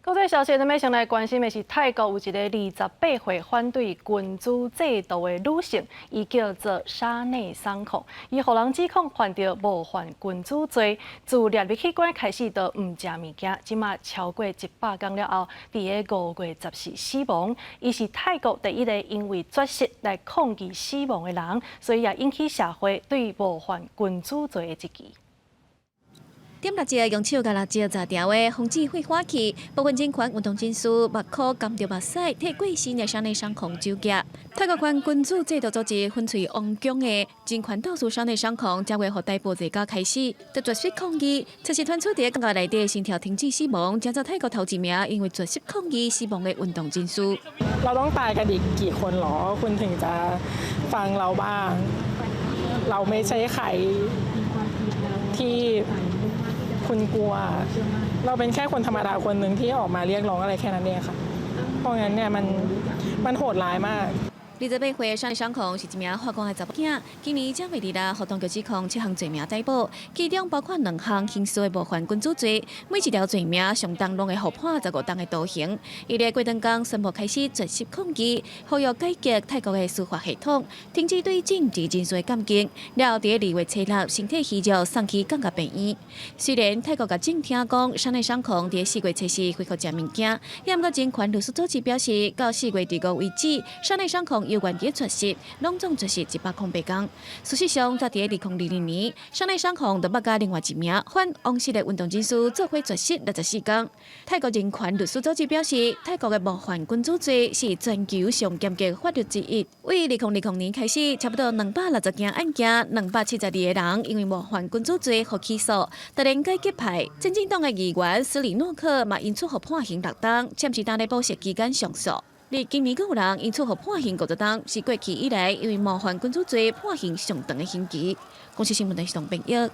國際消息，咱欲先來關心的是泰國有一个28歲反對君主制度的女性，伊叫做沙內桑控，伊予人指控犯著冒犯君主罪，自掠入去關開始就毋食物件，這馬超過100工了後，佇个5月14死亡。伊是泰國第一个因為絕食來抗議死亡的人，所以也引起社會對冒犯君主罪的質疑。點蠟燭用手共蠟燭砸掉的，防止火火去。部分人權運動人士目箍含著目屎，替過身的山內桑控酒駕。泰國反君主制度組織粉碎王宮的人權鬥士山內桑控，正月予逮捕罪到開始，就絕食抗議。測試傳出佇監獄內底心跳停止死亡，成做泰國頭一名因為絕食抗議死亡的運動人士。 เราต้องตายกันอีกกี่คนหรอคุณถึงจะฟังเราบ้างเราไม่ใช่ใครที่คุณกลัวเราเป็นแค่คนธรรมดาคนหนึ่งที่ออกมาเรียกร้องอะไรแค่นั้นเองค่ะเพราะงั้นเนี่ยมันมันโหดร้ายมาก 28歲山內桑控是一名法官的查某囝，今年正月26予當局指控七項罪名逮捕，其中包括兩項刑事的冒犯君主罪，每一條罪名上重攏會予判15冬的徒刑。伊佇過長工宣布開始絕食抗議，呼籲改革泰國的司法系統，停止對政治人士的監禁。了後，佇2月初6，身體虛弱送去降壓病院。雖然泰國共政廳講山內桑控佇4月初四恢復食物件，也毋過人權律師組織表示，到4月25為止，山內桑控猶原佇絕食，攏總絕食108工。事實上，早佇2022年，山內桑控就捌佮另外一名反王室的運動人士做伙絕食64工。泰國人權律師組織表示，泰國的冒犯君主罪是全球上嚴格法律之一。為2020年開始，差不多260件案件，272個人因為冒犯君主罪予起訴。突然改革派前進黨的議員斯里諾克嘛，因此予判刑6冬，暫時當咧保釋期間上訴。而今年閣有人因此予判刑50冬，是過去以來因為冒犯君主罪判刑上長的刑期。公視新聞電視編譯。